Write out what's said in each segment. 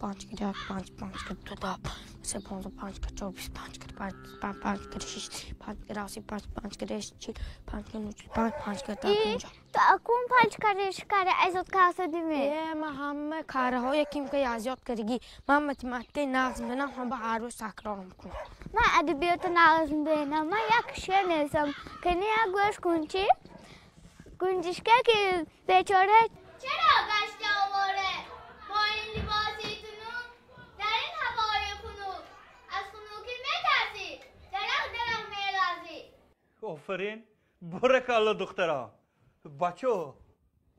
Панҷ кар як, панҷ, панҷ кар ду, даҳ, се, 15, панҷ кар чор, 20, панҷ кар панҷ, 25, панҷ кар шиш, панҷ кар ҳафт, панҷ, панҷ кар ҳашт, 40, панҷ кар нӯҳ, 45, панҷ кар даҳ, 50. Ту акун панҷ кари шикари азёд кардӣ ме? Э, ман ҳама караҳои ким ка азёд кардагӣ. Ман математикаи нағз мебинам, ҳама ҳар рӯз такрор мекунам. Ман адабиёти нағз мебинам. Ман як шеър нависам. Кани як гӯш кун чӣ? Гунҷишка ки бечора чаро гашта овора бо ин либоси тунук дар ин ҳавои хунук аз хунукӣ метарсӣ дарақ дарақ меларзӣ. Офарин, боракалло духтара. Бачо,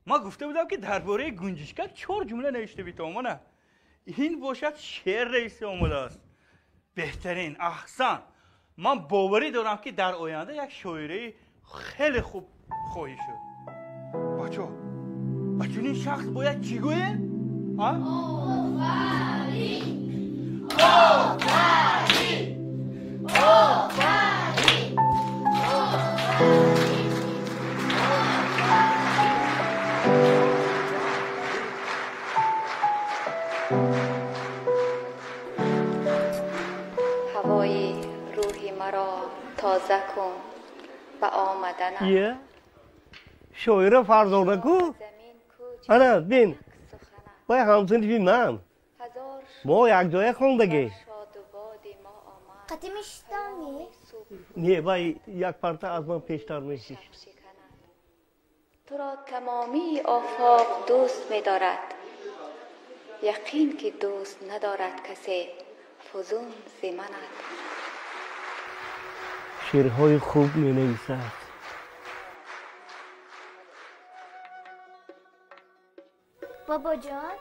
ман гуфта будам ки дар бораи гунҷишка чор ҷумла навишта битавонам. Ин бошад шеър нависта омадааст. Беҳтарин, аҳсан. Ман боварӣ дорам ки дар оянда як шоираи хеле хуб хоҳӣ шуд. Бачо, ба чунин шахс бояд чӣ гӯем? Офарин! Офарин! Офарин! Офарин! Ҳавои рӯҳи маро тоза кун ба омаданат. Ие, шоира Фарзона ку? Ана, бин, вай ҳамсинфи ман. Мо якҷоя хондагӣ. Қати мешиштами? Не, вай як парта аз ман пештар мешишт. Туро тамомии офоқ дӯст медорад. Яқин ки дӯст надорад касе фузун зи манат. Шеърҳои хуб менависад. Бобоҷон?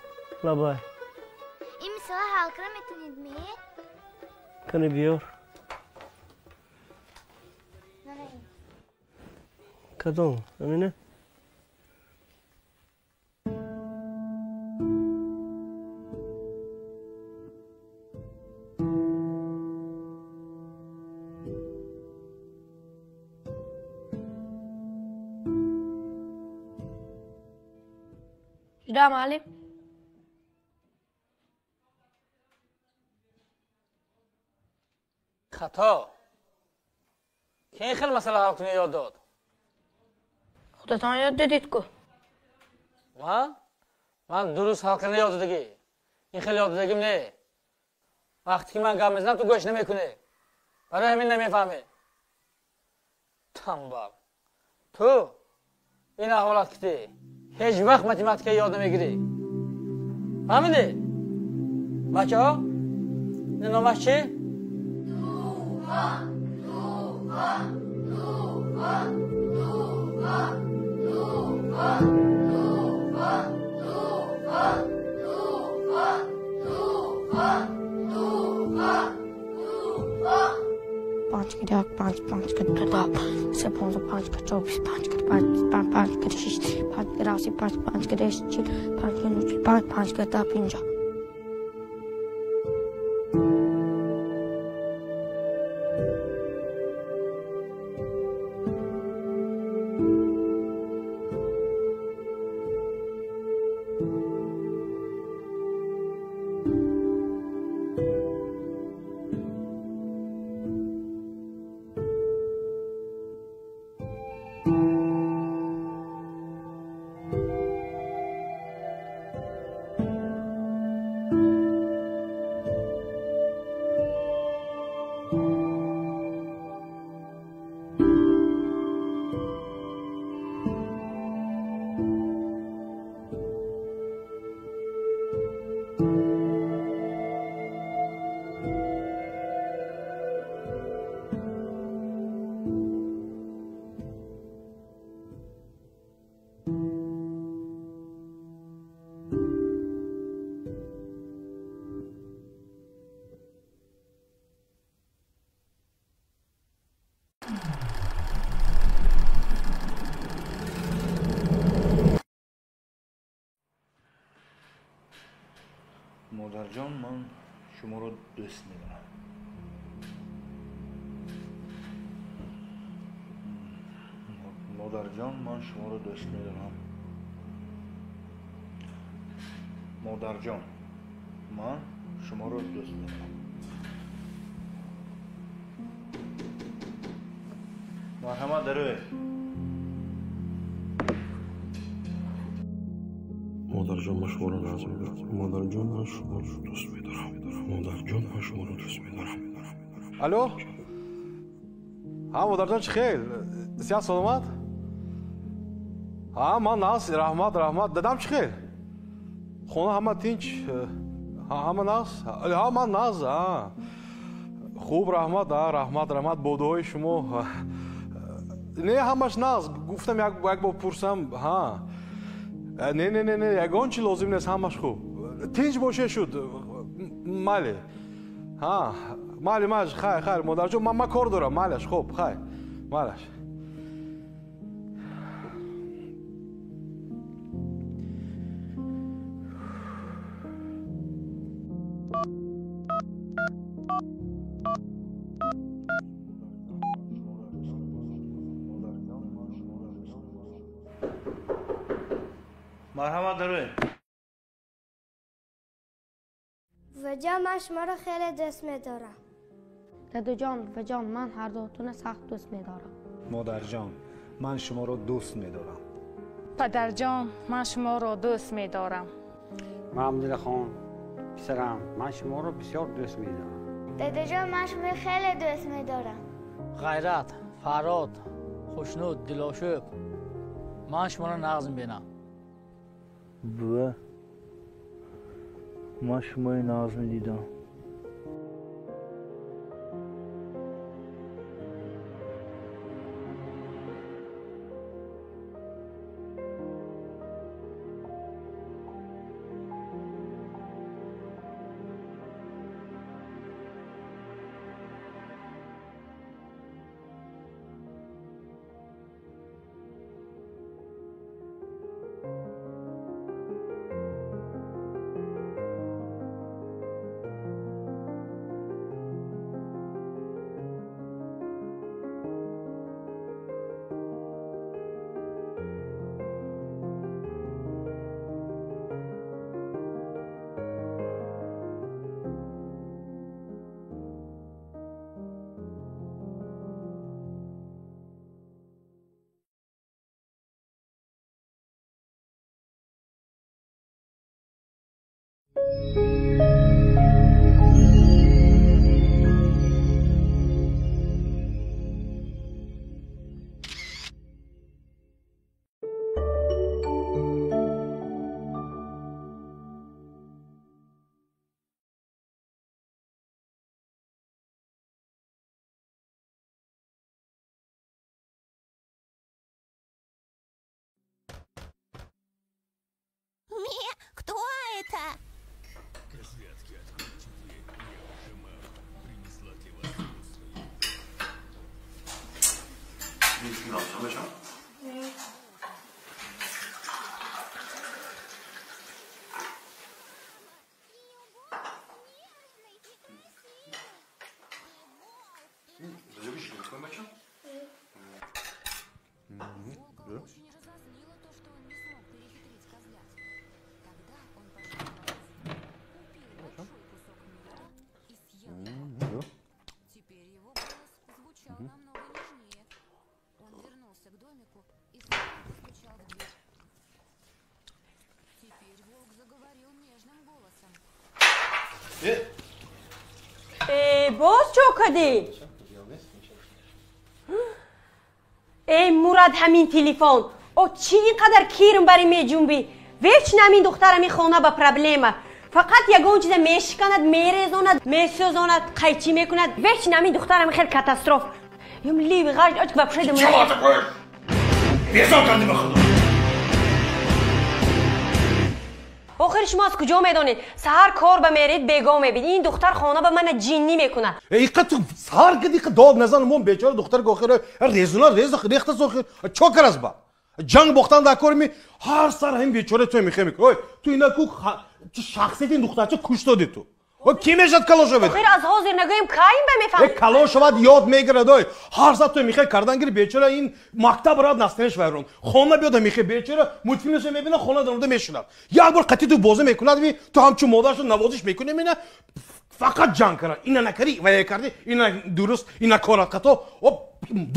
Лабай. Ин мисола ҳал кара метавонед ме? Кане биёр. Кадом? Амина? Да, муаллим. Хато. Ки ин хел масъала ҳал кунӣ ёд дод? Худатон ёд додед ку. Ман? Ман дуруст ҳал кардан ёд додагӣ. Ин хел ёд додагим не. Вақте ки ман гап мезанам, ту гӯш намекунӣ. Барои ҳамин намефаҳмӣ. Танбал. Ту ин аҳволат китӣ. Ҳеҷ вақт математика ёд намегирӣ. Фаҳмидӣ? Бачаҳо, ин номаш чӣ? Тӯфон, тӯфон, тӯфон, тӯфон, тӯфон, тӯфон, тӯфон, тӯфон, тӯфон, тӯфон, тӯфон. Панҷ кар як, панҷ, панҷ кар ду, даҳ, се, 15, панҷ кар чор, 20, панҷ кар панҷ, 25, панҷ кар шиш, панҷ кар ҳафт, панҷ, панҷ кар ҳашт, 40, панҷ кар нӯҳ, 45, панҷ кар даҳ, 50. Модарҷон, ман шуморо дӯст медорам. Модарҷон, ман шуморо дӯст медорам. Модарҷон, Ман шуморо дӯст медорам. Марҳамат, дароед. Модарҷон, ман шуморо нағз медорам. Модарҷон, ман шуморо дӯст медорам. Модарҷон, ман шуморо дӯст медорам. Алло? Ҳа, модарҷон, чӣ хел? Сиҳат, саломат? Ҳа, ман нағз, раҳмат, раҳмат. Дадам чӣ хел? Хона ҳама тинч, ҳама нағз? Ҳа, ман нағз, ҳа. Хуб, раҳмат, ҳа, раҳмат, раҳмат, бо дуои шумо. Не, ҳамаш нағз. Гуфтам як бор пурсам, ҳа. Не, не, не, не, ягон чи лозим нест, ҳамаш хуб. Тинч боше шуд. Майли. Ҳа, майли, майли, хайр, хайр, модарҷон, ман кор дорам, майлаш, хуб, хайр, майлаш. Марҳамат, дароед. Ваҷон, ман шуморо хеле дӯст медорам. Дадаҷон, ваҷон, ман ҳардуатонро сахт дӯст медорам. Модарҷон, ман шуморо дӯст медорам. Падарҷон, ман шуморо дӯст медорам. Маҳмудилхон, писарам, ман шуморо бисёр дӯст медорам. Дадаҷон, ман шуморо хеле дӯст медорам. Ғайрат, Фарҳод, Хушнуд, Дилошӯб, ман шуморо нағз мебинам. Бува, ман шумои нағз медидам. Кто это? Козлятки, откройте дверь. Я ваша мама. Принесла для вас вкусную еду. Боз чо кадӣ? Эй Мурад, ҳамин телефон. О чӣ ин қадар кирм бари меҷунбӣ? Вечно ҳамин духтарам ин хона ба проблема. Фақат ягон чиза мешиканад, мерезонад, месӯзонад, қайчӣ мекунад. Вечно ҳамин духтарам хел катастроф. Юм ливи ғаж оч ба пушайда. Чего такое? Безор кардӣ ба худо. Охир шумо аз куҷо медонед? Саҳар кор ба меред, бего мебид. Ин духтар хона ба мана ҷиннӣ мекунад. Иқа ту саҳар киди иқа дод назан, мон бечора духтар охир резуна рез рехта сохир. Чо карас ба? Ҷанг бохтан дар кор ми ҳар сар ҳамин бечора ту мехе мекунӣ. Ой, ту ина ку ту шахсияти ин духтарча куш додӣ ту. Ки мешад калон шавад? Охир аз ҳозир нагӯем, кай ба мефаҳмад? Калон шавад, ёд мегирад. Ой, ҳар саат ту мехоҳӣ кардан гири, бечора ин мактаб рад, настроение ш вайрон. Хона биёда мехоҳӣ, бечора мультфилмашо мебинад, хона даромада мешинад. Як бор қатъи ту бозӣ мекунад, ту ҳамчун модарашо навозиш мекунӣ, мена фақат ҷанг карад. Ина накарӣ, вая кардӣ, ина дуруст, ина корат хато.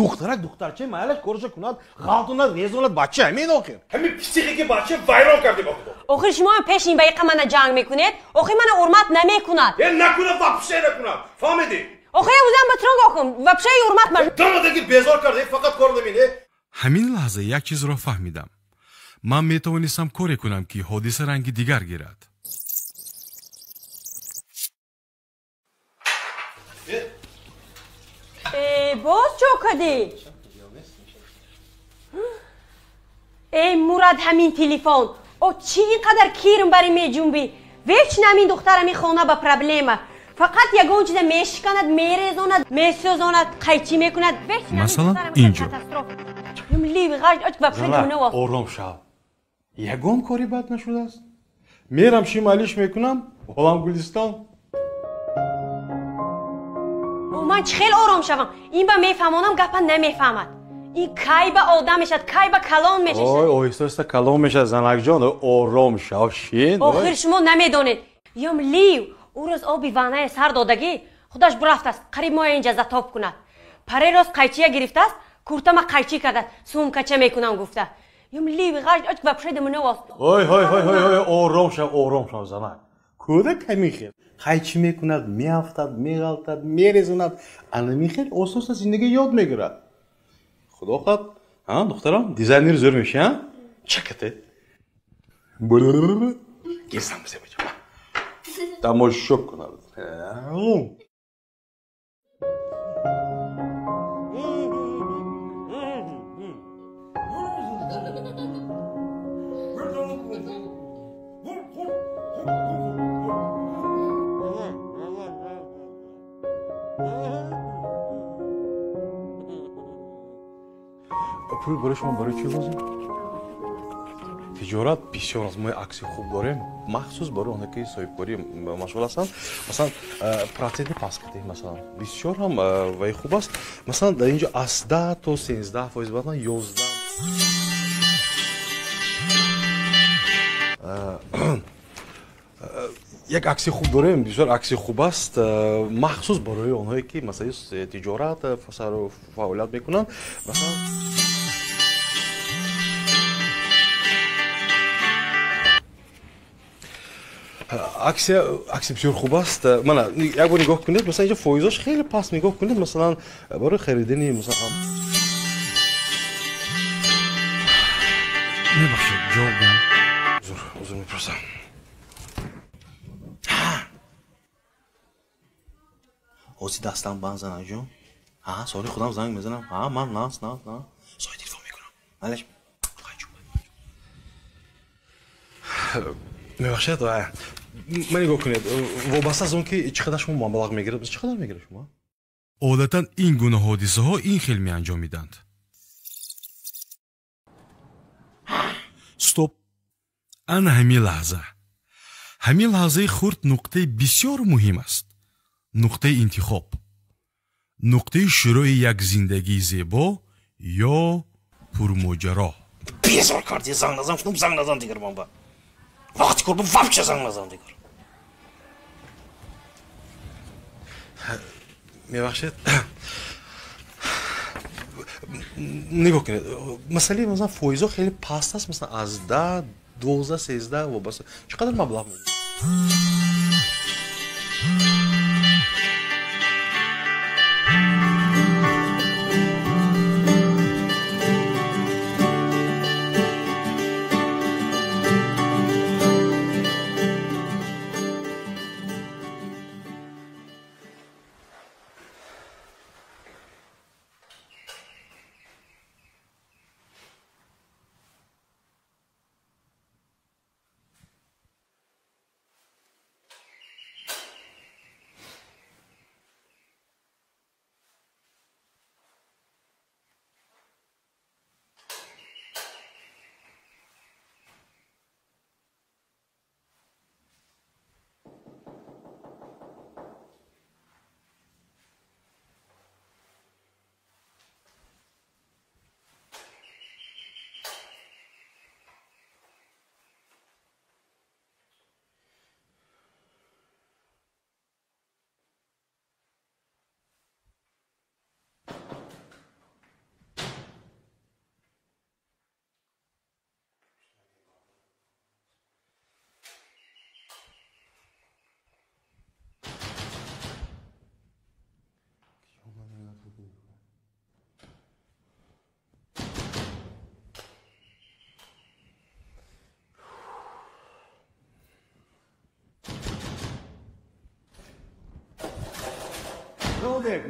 Духтарак духтарча майлаш кораша кунад, ғалтонад, резонад, бача ҳамин охир. Ҳамин психики бача вайрон кардӣ ба худо. Охир шумо ҳам пеш ин ба иқа мана ҷанг мекунед, охир мана ҳурмат намекунад. Е, накунад, вообще накунад. Фаҳмидӣ? Охир узам ба тронг охум, вообще ҳурмат ман. Тронг безор кардӣ, фақат кор намин. Ҳамин лаҳза як чизро фаҳмидам. Ман метавонистам коре кунам, ки ҳодиса ранги дигар гирад. Боз чо кардӣ? Эй Мурад, ҳамин телефон. О, чӣ ин қадар кирм бари меҷунбӣ? Вечно ҳамин духтар ҳамин хона ба проблема. Фақат ягон чиза мешиканад, мерезонад, месӯзонад, қайчӣ мекунад. Масалан, инҷо. Ором шав. Ягон кори бад нашудааст. Мерам шималиш мекунам, олам Гулистон. Ман чӣ хел ором шавам? Ин ба мефаҳмонам, гапа намефаҳмад. Ин кай ба одам мешавад, кай ба калон мешавад? Ой, оҳиста оҳиста калон мешавад, занакҷон, ором шав, шин. Охир шумо намедонед. Ём лив, ӯ рӯз оби ваннае сар додагӣ, худаш бурафтааст, қариб моя инҷа затоп кунад. Паре роз қайчия гирифтааст, куртама қайчӣ кардааст, сумкача мекунам гуфта. Ём лив, ғаж оч вообще дамуновост. Ой, ой, ой, ой, ором шав, ором шав, занак. Кӯдак ҳамин хел қайчӣ мекунад, меафтад, меғалтад, мерезонад. Ана михел оҳиста зиндагӣ ёд мегирад. Худо хоҳад, ҳа, духтарам, дизайнер зӯр мешӣ, ҳа? Чакате. Гесам себача. Тамошо кунад. Пул барои шумо барои чӣ лозим? Тиҷорат бисёр аст. Мо акси хуб дорем, махсус барои оне ки соҳибкорӣ машғул ҳастанд. Масалан, проценти паст кардем, масалан, бисёр ҳам вай хуб аст. Масалан, дар инҷо аз 10 то 13%, баъдан 11. Як акси хуб дорем, бисёр акси хуб аст, махсус барои онҳое ки масалан тиҷорат фаъолият мекунанд. Масалан, аксия, аксия бисёр хуб аст. Мана, як бор нигоҳ кунед, масалан, инҷо фоизош хеле паст, нигоҳ кунед, масалан, барои харидани, масалан. Мебахшед, ҷавоб диҳам. Узр, узр мепурсам. Ози дастам банд, занакҷон. Ҳа, соли худам занг мезанам. Ҳа, ман нас, нас, на. Сои телефон мекунам. Малеш. Мебахшед, ман нигоҳ кунед, вобаста аз он ки чӣ қадар шумо маблағ мегирад, чӣ қадар мегирад шумо? Одатан ин гуна ҳодисаҳо ин хел меанҷомиданд. Стоп! Ана ҳамин лаҳза. Ҳамин лаҳзаи хурд нуқтаи бисёр муҳим аст. Нуқтаи интихоб. Нуқтаи шурӯи як зиндагии зебо ё пурмоҷаро. Безор кардӣ, занг назан, гуфтам занг назан дигар ман ба. Вақти кор вообще занг назан дигар. Мебахшед, нигоҳ кунед, масъалаи масалан фоизо хеле паст аст, масалан аз 10, 12, 13 вобаста. Чӣ қадар маблағ мегиред? кушода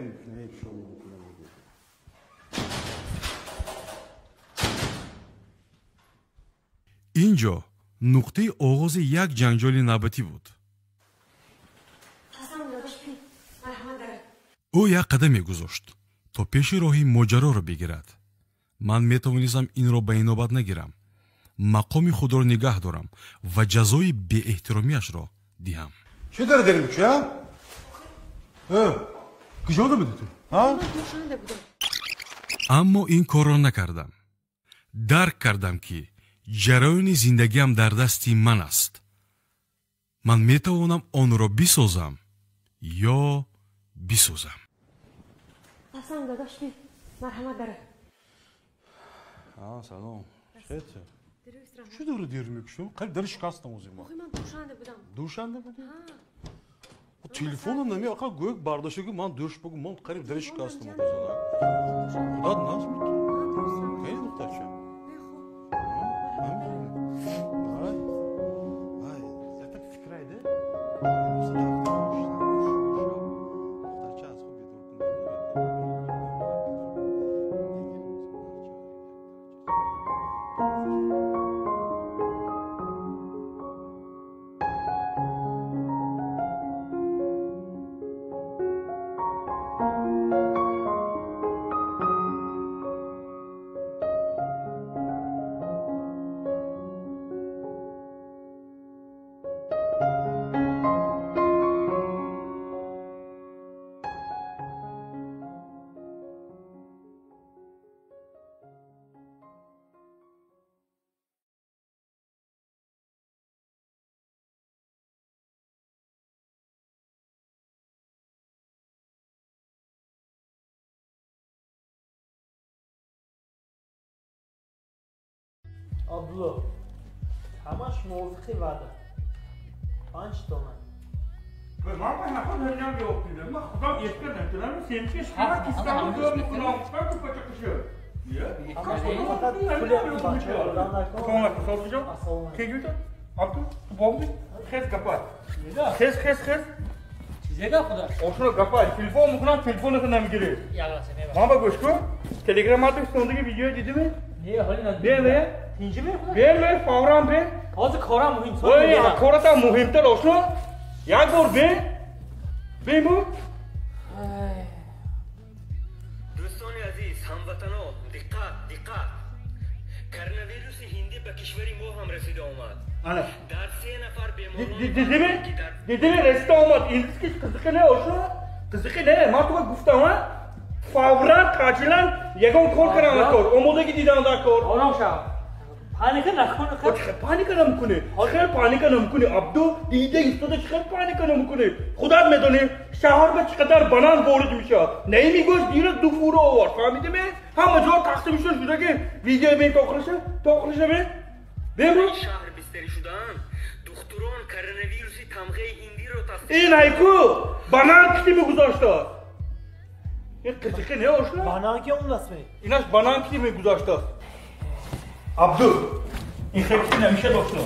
Ин ҷо нуқтаи оғози як ҷанҷоли навбатӣ буд. Ӯ як қадам мегузошт, то пеши роҳи моҷароро бигирад. Ман метавонистам инро ба инобат нагирам, мақоми худро нигаҳ дорам ва ҷазои беэҳтиромиашро диҳам. Чӣ дар дерим чия? Куҷода будӣ ту? Аммо ин корро накардам. Дарк кардам, ки ҷараёни зиндагиам дар дасти ман аст. Ман метавонам онро бисозам ё бисӯзам. Салом. Чӣ дори дер мекушам? Қариб дари шикастам озима. Ман душанде будам. Душанде будӣ? Телефонам нами ақа гӯяк бардошта, ман душ бугу, ман қариб дари шикастам озина. Худат наз мит. Кай духтарча? Ай. Ай, так фикрайде. Духтарча аз хоб бедор кун. Абдулло, ҳамаш мувофиқи ваъда. 5 дона. Ман ба нафар ҳаминам ҷавоб дидам. Ман худам эска намекунам. Семчи шума кистаму ҷавоб мекунам. Чикор ку пачақишу? Хез гапай. Хез, хез, хез. Чизе гап худа? Ошуно гапай. Телефон мекунам, телефонро намегирӣ. Ман ба гӯш кун. Телеграммато сондаги видео дидими? Не, ҳоли надидам. Бе, бе. Тинҷи мехӯрад? Бе, бе, фавран бе. Ҳозир корам муҳим. Ой, коратам муҳимтар ошно. Як бор бе. Бе бу. Дӯстони азиз, ҳамватанон, диққат, диққат! Коронавируси ҳиндӣ ба кишвари мо ҳам расида омад. Ана. Дар 3 нафар беморон Дидими? Дидими, расида омад. Индиски қизиқи не ошно? Қизиқи не. Ман туга гуфтам, а? Фавран, таъҷилан ягон кор кардам дар кор. Омодагӣ дидам дар кор. Ором шав. Паника накун. Чӣ паника намекунӣ? Хел паника намекунӣ. Абду дида истода чӣ хел паника намекунӣ? Худат медонӣ, шаҳр ба чӣ қадар банан ворид мешавад. Наими гӯшт дирӯз 2 фура овард. Фаҳмидӣ? Ҳама ҷо тақсим шуд шуда ки видео бин то охириша, то охириша бин. Бин. Шаҳр бистарӣ шудаанд. Духтурон коронавируси тамғаи ҳиндиро тасдиқ. Ин айку банан кити мегузоштааст. Ин қизиқи не ошно? Банан ки он аст ме? Инаш банан кити мегузоштааст. Абду, ин хел кити намешад ошно.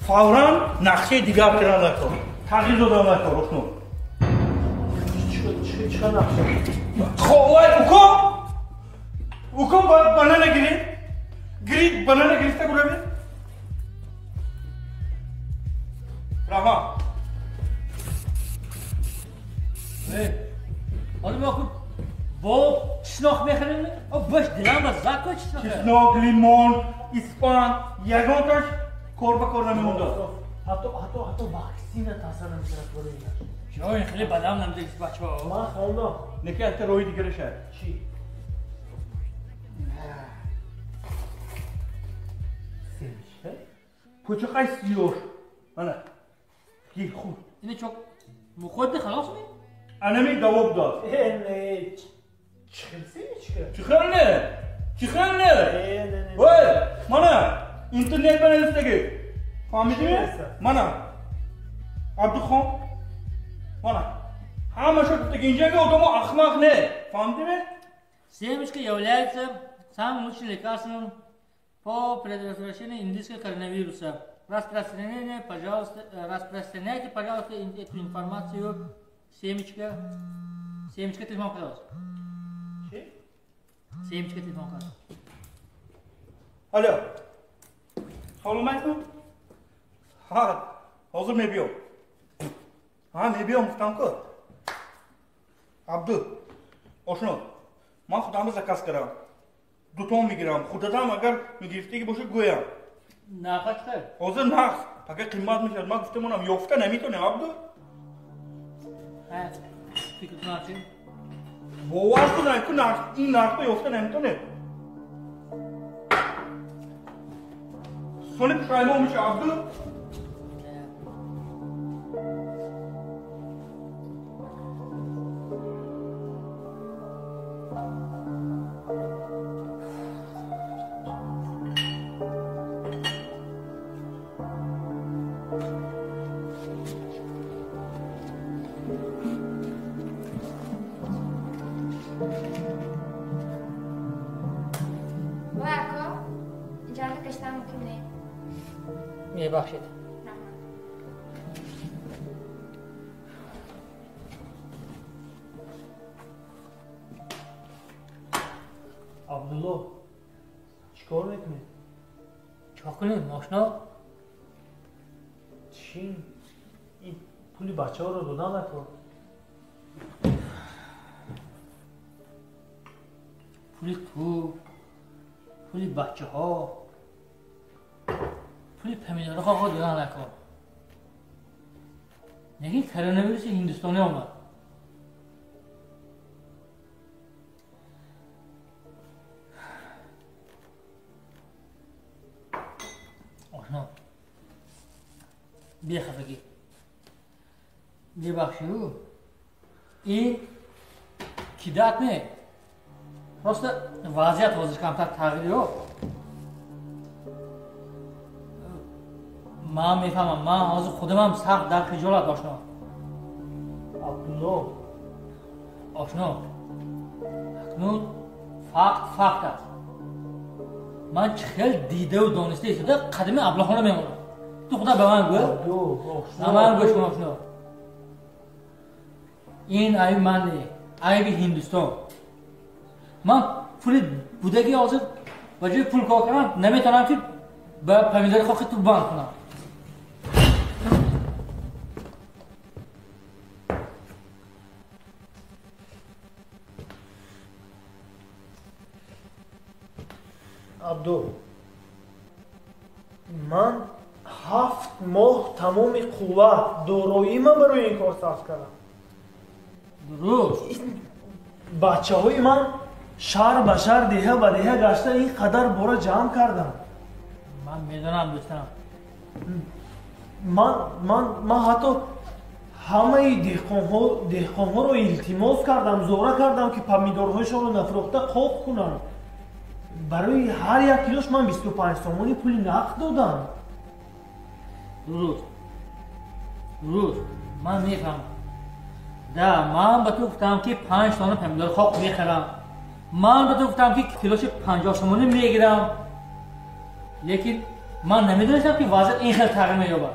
Фавран нақшаи дигар кардан накор. Тағйир додан накор ошно. Чӣ нақша? Вай, уко! Уко банана гирид. Гирид, банана гирифта гуравед. Раҳмат. Ҳоло мо ку бо чеснок мехарем? О, бош дилам аз зад ку чеснок. Чеснок, лимон, испан, ягонташ кор ба кор намемондад. Ҳатто ваксина таъсир намекунад барои инаш. Ё, ин хеле бадам намедиҳад бачаҳо. Ман хондам. Неки якта роҳи дигараша. Чӣ? Семечка? Пӯчақай сиёш. Ана. Гир худ. Ина чок муход халос ми? Анами давоб дод. Не, чӣ хел семечка? Чӣ хел не? Чӣ хел не? Ой, мана интернет ба навистаги. Фаҳмидӣ? Мана. Абдухон. Мана. Ҳамаша гуфтаги инҷаги одамо ахмақ не. Фаҳмидӣ? Семечка является самым лучшим лекарством по предотвращению индийского коронавируса. Распространяйте, пожалуйста, эту информацию. Семечка. Семечка телефон кардааст. Чӣ? Семечка телефон кард. Алло. Салом алейкум. Ҳа, ҳозир мебиём. Ҳа, мебиём гуфтам ку. Абду, ошно, ман худамро заказ кардам. Дутон мегирам. Худатам агар мегирифтагӣ бошад гӯям. Нарха чӣ қадр? Ҳозир нақс. Пага қимат мешавад. Ман гуфта монам, ёфта наметонем, Абду. Ҳа, фикр кунам чӣ? Бовар кунам, ку нарх, ин нархро ёфта наметонем. Сони пушаймон меша, Абду. Мебахшед. Абдулло, чӣ кор мекунӣ? Чӣ кунем, ошно? Чӣ? Ин пули бачаҳоро додан накор. Пули ту, пули бачаҳо, пули помидорҳо додан накор. Лекин коронавируси ҳиндустонӣ омад. Ошно, бехафагӣ, бебахшиду, ин кидат не, просто вазъият ҳозир камтар тағйир ёфт. Ман мефаҳмам, ман ҳозир худамам сахт дар хиҷолат, ошно. Абдулло, ошно, акнун факт факт аст. Ман чӣ хел дидаву дониста истода қадами аблаҳона мемонам. Ту худа ба ман гӯ, ба ман гӯш кун, ошно. Ин айби ман не, айби Ҳиндустон. Ман пули будаги ҳозир ба ҷои пул кор кардам наметавонам ки ба помидори хоки ту банд кунам. Абду, ман 7 моҳ тамоми қувват дороима барои ин кор сарф кардам. Дуруст. Бачаҳои ман шаҳр ба шаҳр, деҳа ба деҳа гашта ин қадар бора ҷамъ кардам. Ман медонам, дӯстам. Ман ҳатто ҳамаи деҳқонҳоро илтимос кардам, зора кардам ки помидорҳояшонро нафурӯхта қоқ кунанд. Барои ҳар як килош ман 25 сомонӣ пули нақд додам. Дуруст, дуруст, ман мефаҳмам. Да, ман ба ту гуфтам ки 5 тонна помидори хок мехарам. Ман ба ту гуфтам ки килоши 50 сомонӣ мегирам. Лекин ман намедонистам ки вазъият ин хел тағйир меёбад.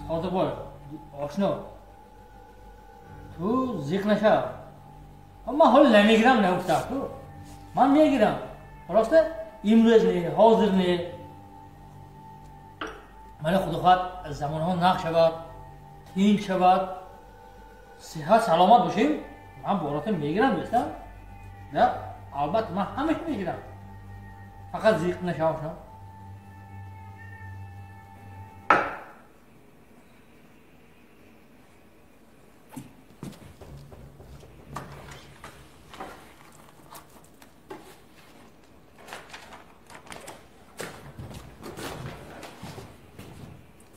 Содиқбой, ошно, ту зиқ нашав. Ман ҳоло намегирам нагуфтам ту. Ман мегирам. Просто имрӯз не, ҳозир не. Мана худо хоҳад замонҳо нақ шавад, тинч шавад, сиҳат саломат бошем, ман боротон мегирам, дӯстам. Да, албатта ман ҳамаша мегирам. Фақат зиқ нашав, ошно.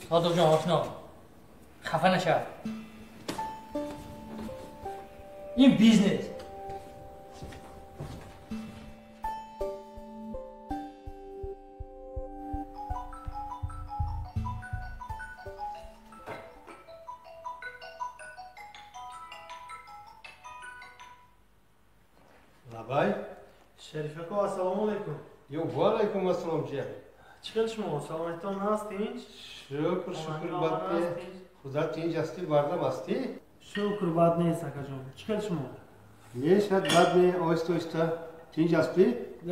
Содиқҷон, ошно, хафа нашав. Ин бизнес. Лабай, Шарифако, ассалому алайкум. Ё ва алайкум ассалом, ҷия. Чӣ хел шумо? Саломатитон ҳаст, тинч? Шукр, шукр, бад не. Худо тинч ҳастӣ, бардам ҳастӣ? Шукр, бад нест, акаҷон. Чӣ хел шумо? Мешад, бад не, оҳиста оҳиста. Тинч ҳастӣ?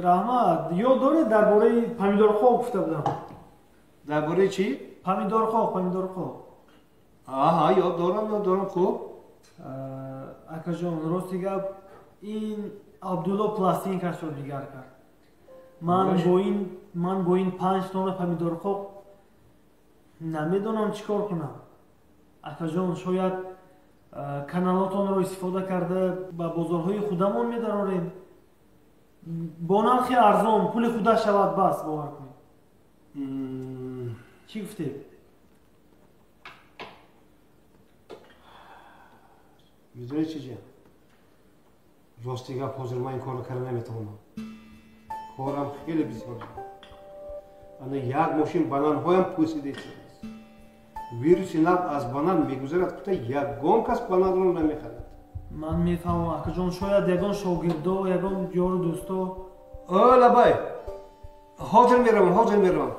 Раҳмат. Ёд доред, дар бораи помидорхоҳ гуфта будам? Дар бораи чӣ? Помидорхоҳ, помидорхоҳ. Аҳа, ёд дорам, ёд дорам, хуб. Акаҷон, рости гап, ин Абдулло пластинкашро дигар кард. Ман бо ин 5 тонна помидорхоҳ намедонам чӣ кор кунам. Акаҷон, шояд каналотонро истифода карда ба бозорҳои худамон медарорем. Бо нархи арзон, пули худа шавад, бас, бовар кунед. Чӣ гуфтед? Медонӣ чӣ, ҷия? Рости гап, ҳозир ман ин корро карда наметавонам. Корам хеле бисёр. Ана як мошин бананҳоям пӯсида истодааст. Вируси нав аз банан мегузарад, гуфта ягон кас бананро намехарад. Ман мефаҳмам, акаҷон, шояд ягон шогирдо, ягон ёру дӯсто. О, лабай, ҳозир меравам, ҳозир меравам.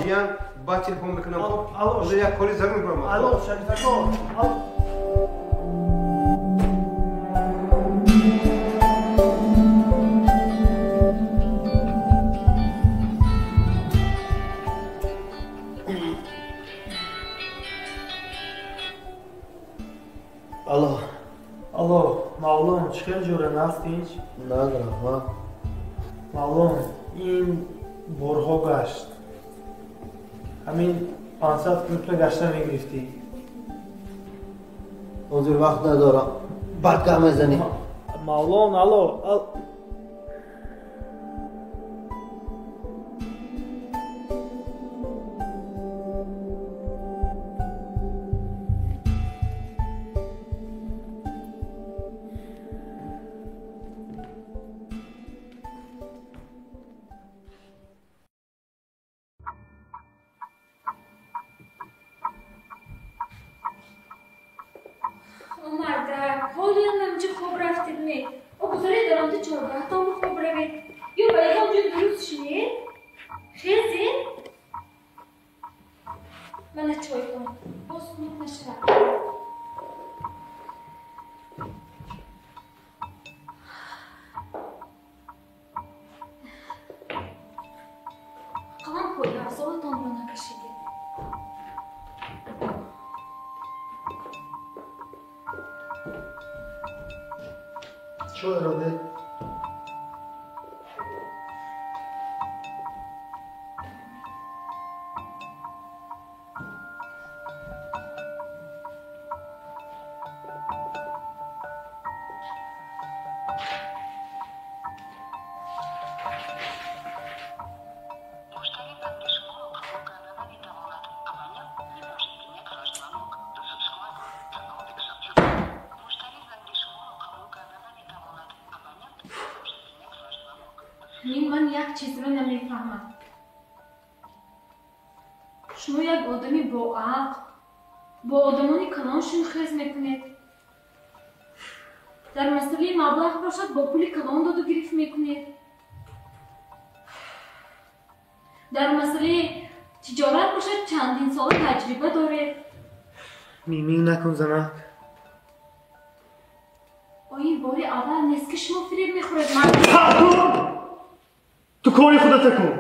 Ҷиян, баъд телефон мекунам. Ҳозир як кори зарур баромад. Алло, Шариф ако. Алло. Алло, Мавлон, чӣ хел ҷора, наст, тинч? Наз, раҳмат. Мавлон, ин борҳо гашт. Ҳамин 500 километр гашта мегирифтӣ. Ҳозир вақт надорам. Баъд гап мезанем. Мавлон, алло. Ман як чизро намефаҳмам. Шумо як одами боақл, бо одамони калон шунхез мекунед. Дар масъалаи маблағ бошад, бо пули калон доду гирифт мекунед. Дар масъалаи тиҷорат бошад, чандин сола таҷриба доред. Мимин накун, занак. Ин бори аввал нест, ки шумо фиреб мехӯред. Ман ту кори худата кун.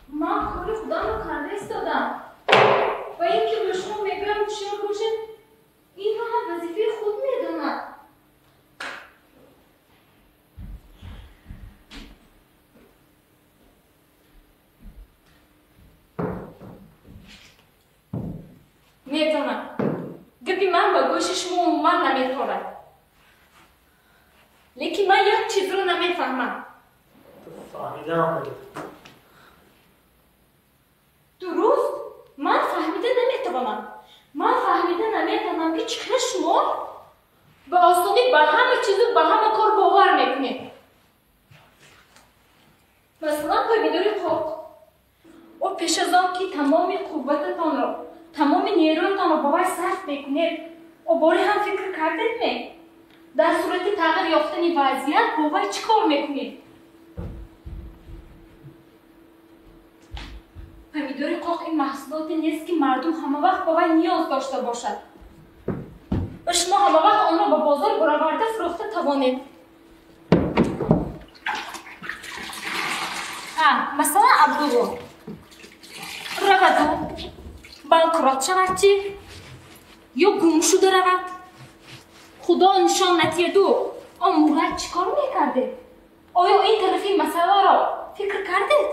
Ман кори худамро карда истодам. Ва ин ки ба шумо мегӯям ҳушёр бошед, инро ҳам вазифаи худ медонад. Медонам. Гапи ман ба гӯши шумо умуман наметорад. Лекин ман як чизро намефаҳмам. Фаҳмидаам. Дуруст, ман фаҳмида наметавонам. Ман фаҳмида наметавонам, ки чӣ хел шумо ба осонӣ ба ҳама чизу ба ҳама кор бовар мекунед. Масалан, помидори қоқ. О пеш аз он ки тамоми қуввататонро, тамоми нерӯятонро ба вай сарф мекунед, о боре ҳам фикр кардед ме? Дар сурати тағйир ёфтани вазъият бо вай чӣ кор мекунед? Помидори қоқ ин маҳсулоте нест, ки мардум ҳамавақт ба вай ниёз дошта бошад ва шумо ҳамавақт онро ба бозор бароварда фурӯхта тавонед. Масалан, Абдулло раваду банкрот шавад чӣ? Ё гум шуда равад? Худо нишон натиҳаду он Мурад чӣ кор мекардед? Оё ин тарафи масъаларо фикр кардед?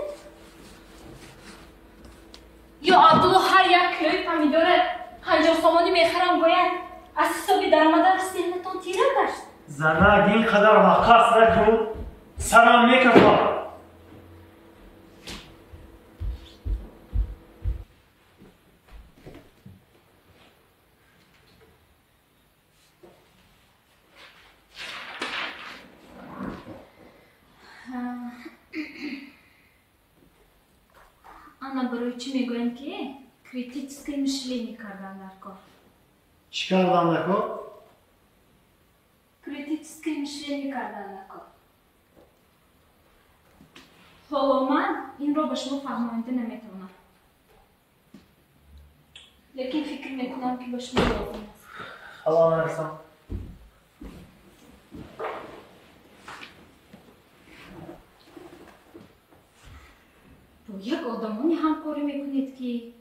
Ё Абдулло ҳар як килои помидора 50 сомонӣ мехарам гӯяд, аз ҳисоби даромадаш зеҳнатон тира гашт? Занак, ин қадар ваққас накун, сарам мекафад. Ана барои чӣ мегӯям, ки критическое мышление кардан дар кор. Чӣ кардан дар кор? Критическое мышление кардан дар кор. Ҳоло ман инро ба шумо фаҳмонида наметавонам, лекин фикр мекунам, ки ба шумо лозим аст. Ҳало нарасам. Бо як одамоне ҳамкорӣ мекунед, ки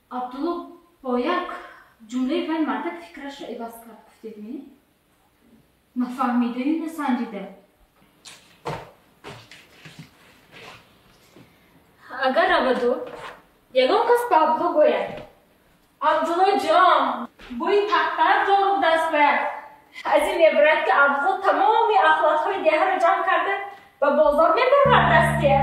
Абдулло бо як ҷумлаи вай мардак фикрашро иваз кард, гуфтед ми? Нафаҳмидаю насанҷида. Агар раваду ягон кас ба Абдулло гӯяд: Абдуллоҷон, бӯи тахтар ҷоруб даст бояд, аз ин мебарад, ки Абдулло тамоми ахлотҳои деҳаро ҷамъ карда ба бозор мебарад дастия.